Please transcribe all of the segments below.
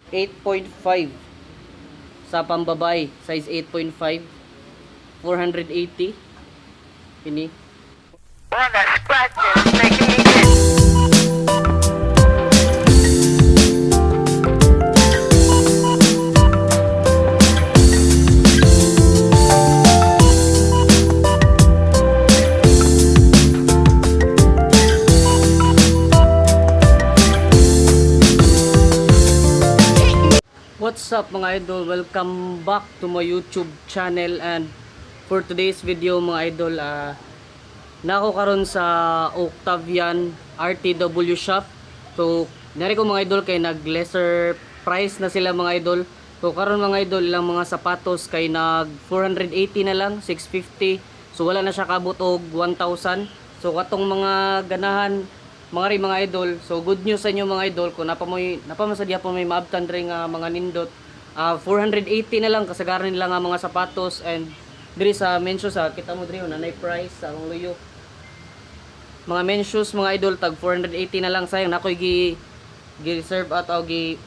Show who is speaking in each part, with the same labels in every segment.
Speaker 1: 8.5 sa pambabay, size 8.5, 480 kini.
Speaker 2: All that scratching is making me itch.
Speaker 1: What's up, mga idol? Welcome back to my YouTube channel, and for today's video, mga idol, nako karon sa Octavian RTW shop. So, nari ko, mga idol, kay nag lesser price na sila, mga idol. So karon, mga idol, ilang mga sapatos kay nag 480 na lang, 650. So wala na siya kabot og 1,000. So katong mga ganahan mga rin, mga idol. So good news sa inyo, mga idol, kung napa mo'y napa man sa diha po may maabtan diri nga mga nindot. 480 na lang kasagaran nila nga mga sapatos, and diri sa mention sa kita mo diri nanay price sa akong luyo. Mga men's shoes, mga idol, tag 480 na lang. Sayang nakoy gi reserve at og gi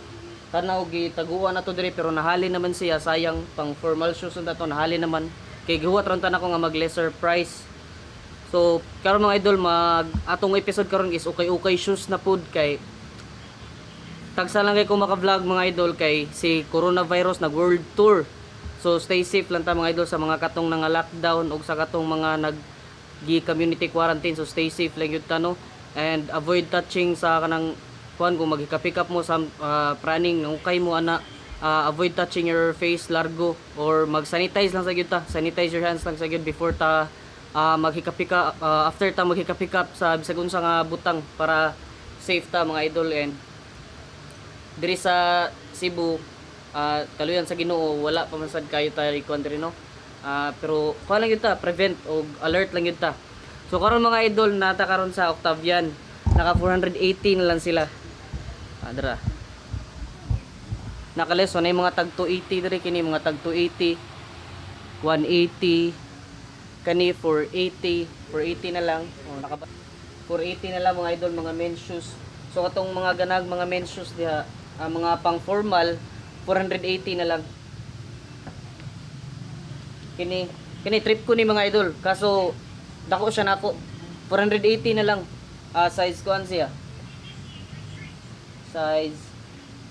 Speaker 1: tanaw gi taguan na to diri, pero nahalin naman siya. Sayang, pang formal shoes na to, nahalin naman kay gihuwat ron tan ako nga mag lesser price. So karon, mga idol, mag atong episode karon is ukay-ukay shoes na pud, kay tagsa lang kay ko maka-vlog, mga idol, kay si coronavirus nag world tour. So stay safe lang ta, mga idol, sa mga katong nga lockdown ug sa katong mga nag gi community quarantine. So stay safe lang yun ta, no, and avoid touching sa kanang kuan kung maghikap-hikap mo sa praning ukay mo ana, avoid touching your face largo or mag-sanitize lang sa gyud ta, sanitize your hands lang sa gyud before ta maghikap-hikap, after ta maghikap-hikap sa bisag unsa nga butang para safe ta, mga idol. And diri sa Cebu, kaluyan sa Ginoo, wala pa man sad kayo tayo kuan diri, no. Pero kuan lang yun ta, prevent og alert lang yun ta. So karon, mga idol, nata karon sa Octavian, naka 480 na lang sila. Dira nakales na yung mga tag 280 diri, kini mga tag 280, 180, kani 480, 480 na lang. Oh, naka 480 na lang, mga idol, mga men's shoes. So katong mga ganag mga men's shoes diha, mga pang formal, 480 na lang. Kini kini trip ko ni, mga idol, kaso dako siya nako. 480 na lang. Size kuan siya. Size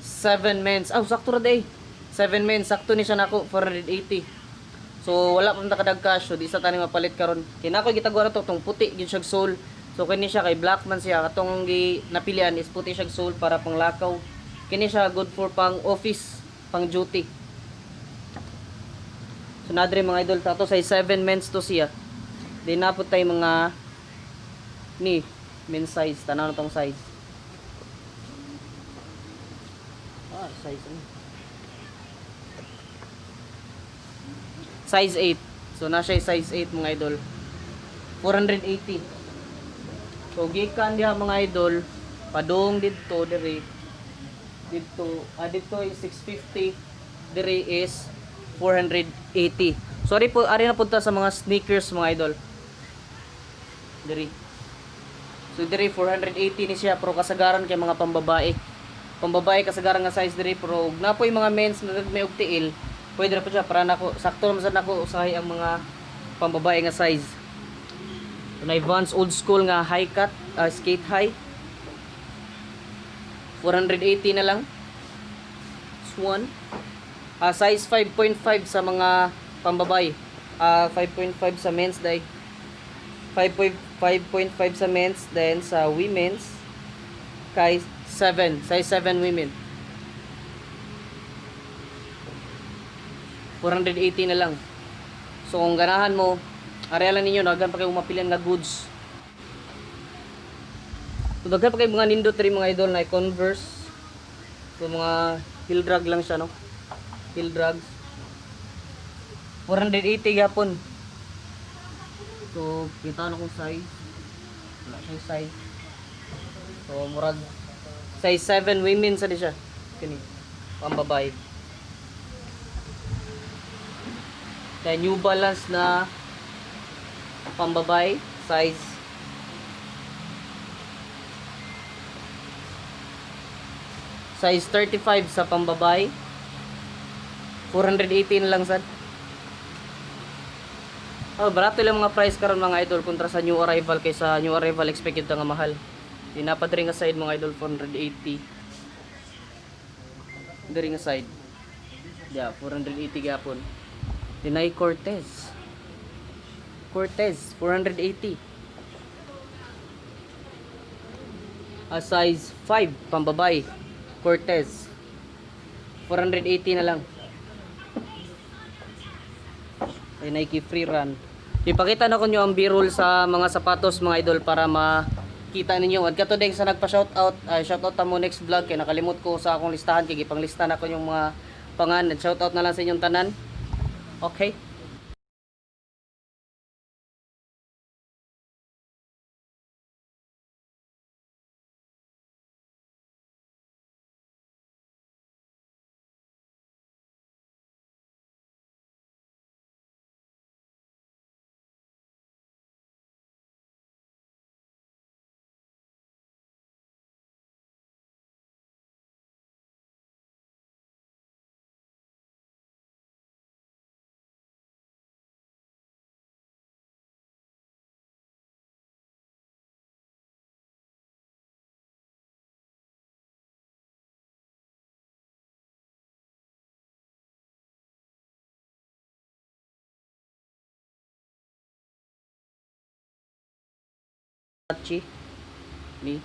Speaker 1: 7 men's. Ah, sakto ra day. 7 men's, sakto ni siya nako, 480. So wala pa man ta kadag cash, so di sa tani mapalit karon. Kay nako gitaguan na to tong puti gyud siyag sole. So kini siya kay black man siya, katong gi napilian is puti siyag sole para pang lakaw. Kini siya good for pang office, pang duty. So nadre, mga idol, tato size 7 men's to siya. Di na po tayo mga ni men's size, tanaw na tong size. Size ano? Size 8. So na siya size 8, mga idol. 480. So gikan diha, mga idol, padung didto diri. Didto, didto is 650, diri is 480. Sorry po, ari na punta sa mga sneakers, mga idol. Diri. So diri 480 ni siya, pero kasagaran kay mga pambabae. Pambabae kasagaran nga size diri, pero og napoy mga men's na may og tiil, pwede ra po siya para nako, sakto naman sad nako usahay ang mga pambabae nga size. So, na Vans old school nga high cut, skate high. 480 na lang. Swan. Size 5.5 sa mga pambabae. 5.5 sa men's day. 5.5 sa men's, then sa women's kay 7, size 7 women. 480 na lang. So kung ganahan mo, arealan ninyo, daghan pa kayo mapilian nga goods. So daghan pa kayo mga nindot rin, mga idol, na Converse. So mga heel drag lang siya, no. Heel drugs. 480 gapon. So kita na kung size. Wala siyang size. So murag size 7 women sa di siya. Kini pambabae. Kaya New Balance na pambabae size Size 35 sa pambabay. 418 lang sad. Oh, barato lang mga price karon, mga idol, kontra sa new arrival, kaysa new arrival expected nga mahal. Di na pa diri nga side, mga idol, 480. Diri nga side. Yeah, 480 gyapon. Dinay Cortez. Cortez 480. A size 5 pambabay. Cortez. 480 na lang. Ay, Nike Free Run. Ipakita na ko nyo ang b-roll sa mga sapatos, mga idol, para makita ninyo. At kato din sa nagpa-shoutout, ay shoutout ta mo next vlog kay nakalimot ko sa akong listahan kay gipanglista na ko yung mga pangan. At shoutout na lang sa inyong tanan. Okay. Warachi ni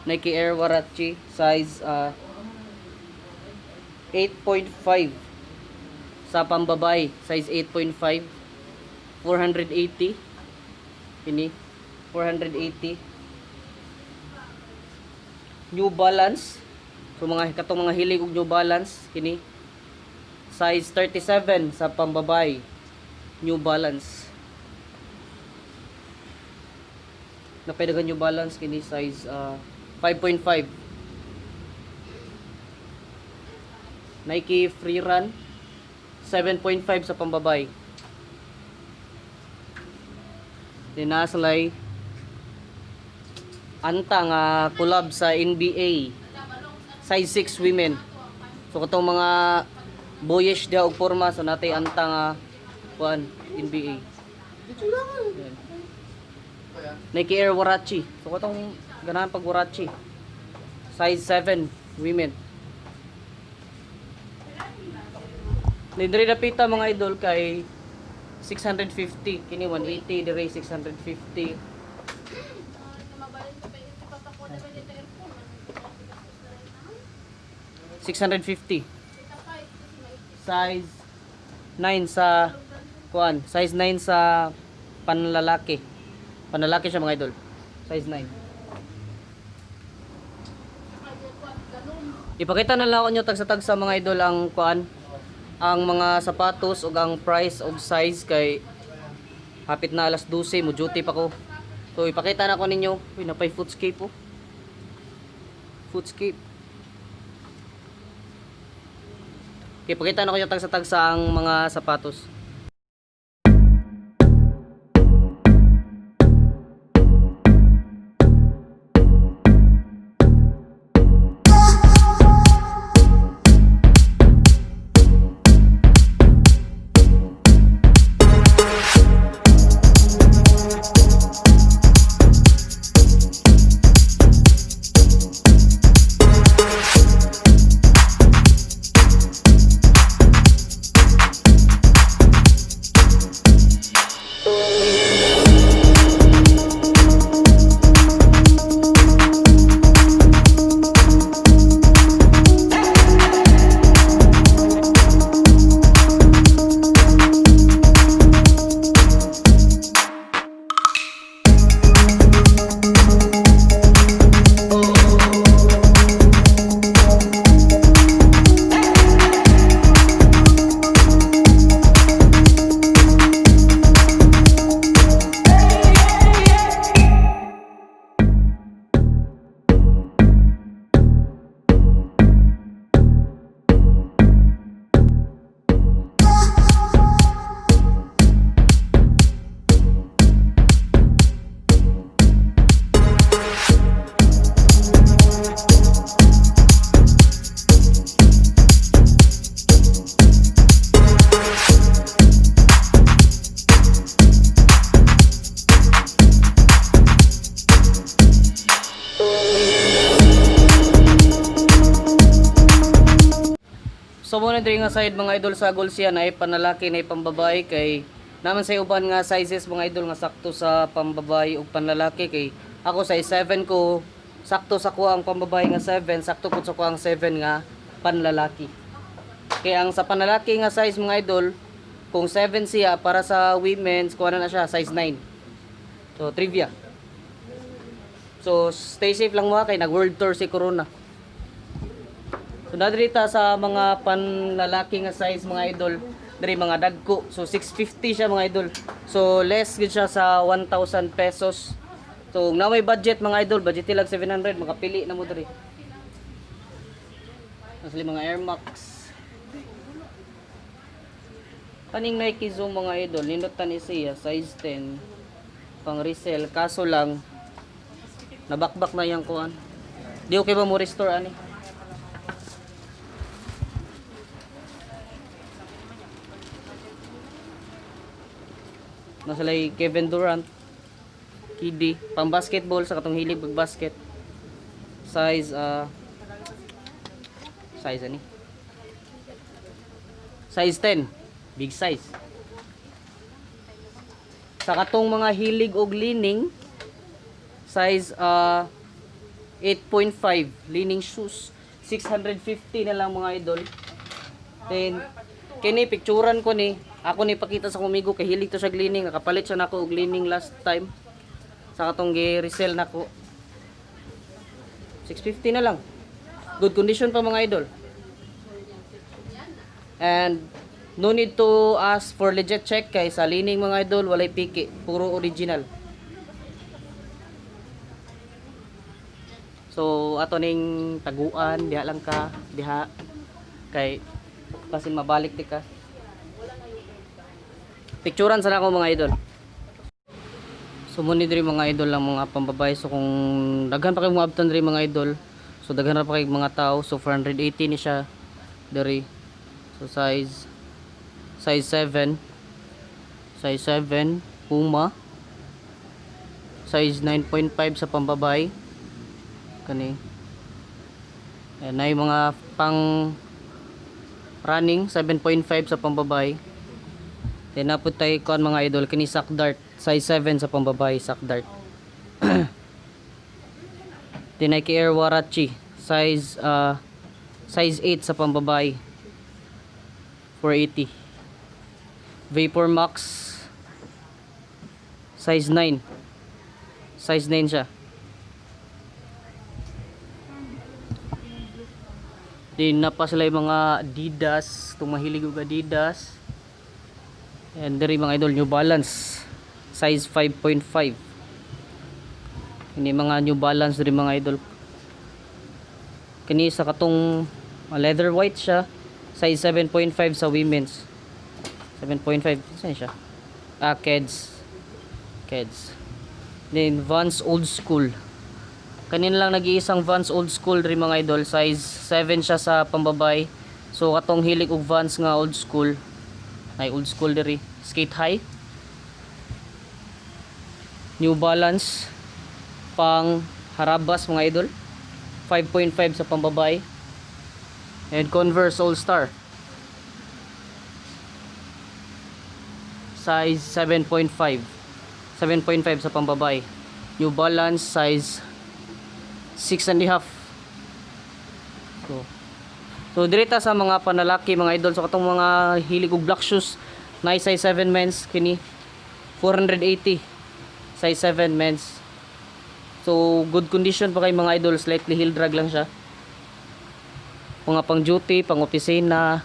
Speaker 1: Nike Air Warachi size 8.5 sa pambabay, size 8.5, 480 ini, 480. New Balance, so mga katong mga hilig og New Balance, kini size 37 sa pambabay, New Balance. Napay New Balance kini size 5.5. Nike Free Run 7.5 sa pambabay. Dinaslay anta nga collab sa NBA, size 6 women. So katong mga boyish dia og forma, so natay anta nga kuan NBA. Yan. Nike Air Warachi. So katong ganahan pag Warachi. Size 7 women. Nindre napita, mga idol, kay 650 kini, 180 dire, 650. 650. Size 9 sa kuan, size 9 sa panlalaki. Panlalaki siya, mga idol. Size 9. Ipakita na lang ako nyo tagsa-tagsa, mga idol, ang kuan, ang mga sapatos ug ang price ug size kay hapit na alas 12, mo duty pa ko. So ipakita na ko ninyo. Uy, napay footscape oh. Footscape. Okay, pakita na ko yung tagsa-tagsa ang mga sapatos. So mao na diri nga side, mga idol, sa siya na panlalaki na pambabae, kay naman sa uban nga sizes, mga idol, nga sakto sa pambabae ug panlalaki, kay ako size 7 ko, sakto sa ko ang pambabae nga 7, sakto pud sa ko ang 7 nga panlalaki. Kaya ang sa panlalaki nga size, mga idol, kung 7 siya para sa women's, kuha na siya size 9. So trivia. So stay safe lang mga kay nag world tour si Corona. So nadiri ta sa mga panlalaki nga size, mga idol, diri mga dagko. So 650 siya, mga idol. So less gid siya sa 1,000 pesos. So kung na may budget, mga idol, budget lang 700, makapili na mo diri. Nasli mga Air Max. Kaning Nike Zoom, mga idol, nindutan ni siya size 10 pang resell, kaso lang nabakbak na yang kuan. Di okay ba mo restore ani? Nasa lay Kevin Durant. KD. Pang basketball sa katong hilig pag basket. Size size ani? Size 10. Big size. Sa katong mga hilig og Li-Ning, size 8.5 Li-Ning shoes, 650 na lang, mga idol. Then kini picturean ko ni, ako ni pakita sa kumigo kay hilig to sa Li-Ning, nakapalit siya nako og Li-Ning last time sa katong gi-resell nako. 650 na lang. Good condition pa, mga idol. And no need to ask for legit check kay sa Li-Ning, mga idol, walay piki, puro original. So ato ning taguan, diha lang ka, diha kay basin mabalik ti ka. Picturean sana ako, mga idol. So muni diri, mga idol, ang mga pambabae. So kung daghan pa kay mga abtan diri, mga idol. So daghan ra pa kay mga tao. So 480 ni siya diri. So size size 7, size 7 Puma, size 9.5 sa pambabae kani. Ayan na yung mga pang running, 7.5 sa pambabae. Then naput tayo kuan, mga idol, kini Sack Dart, size 7 sa pambabae, Sack Dart. Then Nike Air Warachi, size 8 sa pambabae, 480. Vapor Max size 9. Size 9 siya. Din na pa sila yung mga Adidas, itong mahilig og Adidas. And diri, mga idol, New Balance size 5.5. Ini mga New Balance diri, mga idol. Kini sa katong leather white siya, size 7.5 sa women's. 7.5 saan siya? Ah, Keds. Keds. Then Vans Old Skool. Kanina lang nag-iisang Vans Old Skool diri, mga idol, size 7 siya sa pambabae. So katong hilig og Vans nga old school, ay old school diri. Skate High. New Balance pang harabas, mga idol. 5.5 sa pambabae. And Converse All Star. Size 7.5. 7.5 sa pambabae. New Balance size 6.5. So direta sa mga panlalaki, mga idol. So katong mga hilig og black shoes, na size 7 men's kini, 480, size 7 men's. So good condition pa kay, mga idol, slightly heel drag lang siya. Mga pang duty, pang opisina.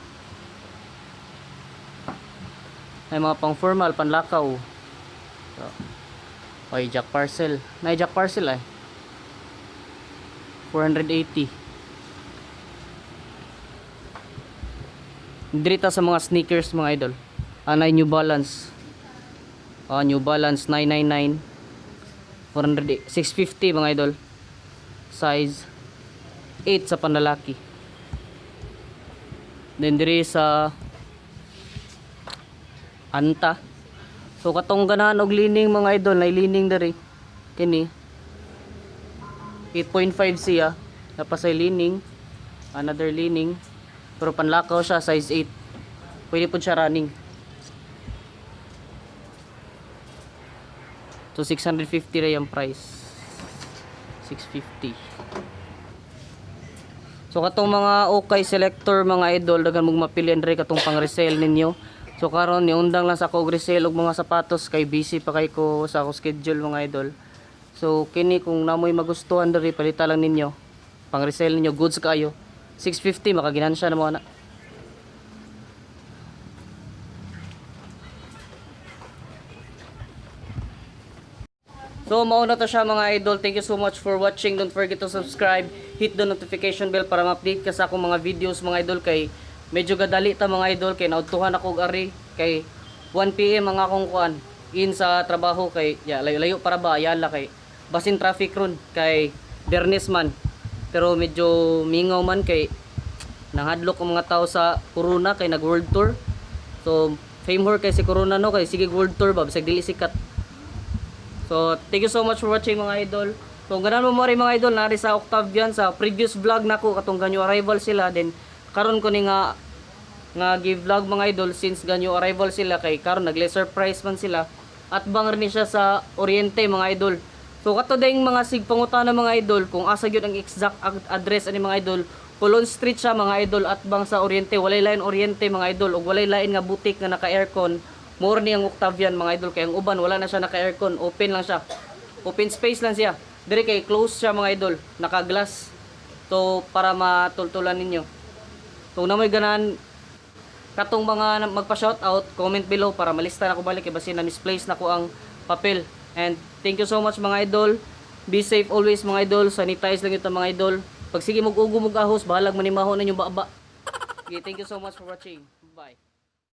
Speaker 1: Ay mga pang formal, panlakaw. So, oy, Jack Parcel. Na Jack Parcel ay. 480. Dirita sa mga sneakers, mga idol. Anay New Balance. Ah, New Balance 999. 400, 650, mga idol. Size 8 sa panlalaki. Then diri sa Anta. So katong ganahan og Li-Ning, mga idol, nay Li-Ning diri. Kini 8.5 siya. Napasay Li-Ning. Another Li-Ning. Pero panlakaw siya, size 8. Pwede po siya running. So 650 ra yung price. 650. So katong mga okay selector, mga idol, daghan mong mapili andre katong pang resale ninyo. So karon niundang lang sa ako og resale og mga sapatos kay busy pa kay ko sa ako schedule, mga idol. So kini kung namoy magustuhan diri, palita lang ninyo. Pang resale ninyo, goods kayo. 650 makaginansya na mo ana. So mauna to siya, mga idol. Thank you so much for watching. Don't forget to subscribe. Hit the notification bell para ma-update ka sa akong mga videos, mga idol, kay medyo gadali ta, mga idol, kay naudtuhan ako og ari kay 1 PM ang akong kuan in sa trabaho kay ya layo-layo para ba ayala kay basin traffic ron kay Bernes man. Pero medyo mingaw man kay nangahadlok ang mga tao sa corona kay nag world tour. So fame whore kay si corona, no, kay sige world tour ba bisag dili sikat. So, thank you so much for watching, mga idol. So, ganahan mo rin, mga idol, nari sa Octavian sa previous vlog nako katong ganyo arrival sila, then karon ko ni nga nga give vlog, mga idol, since ganyo arrival sila kay karon nag surprise man sila at bang rin siya sa Oriente, mga idol. So kato ding mga sigpangutana, mga idol, kung asa gyud ang exact address ani, mga idol. Colon Street siya, mga idol, at bang sa Oriente, walay lain Oriente, mga idol, ug walay lain nga boutique nga naka-aircon. More ni ang Octavian, mga idol, kay ang uban wala na siya naka-aircon, open lang siya. Open space lang siya. Dire kay close siya, mga idol, naka-glass. So para matultulan ninyo. So na may ganahan katong mga magpa-shoutout, comment below para malista na ko balik kay basin na misplace na ko ang papel. And thank you so much, mga idol. Be safe always, mga idol. Sanitize lang ito, mga idol. Pag sige mog ugo mog ahos, bahalag manimaho na yung baba. Okay, thank you so much for watching. Bye.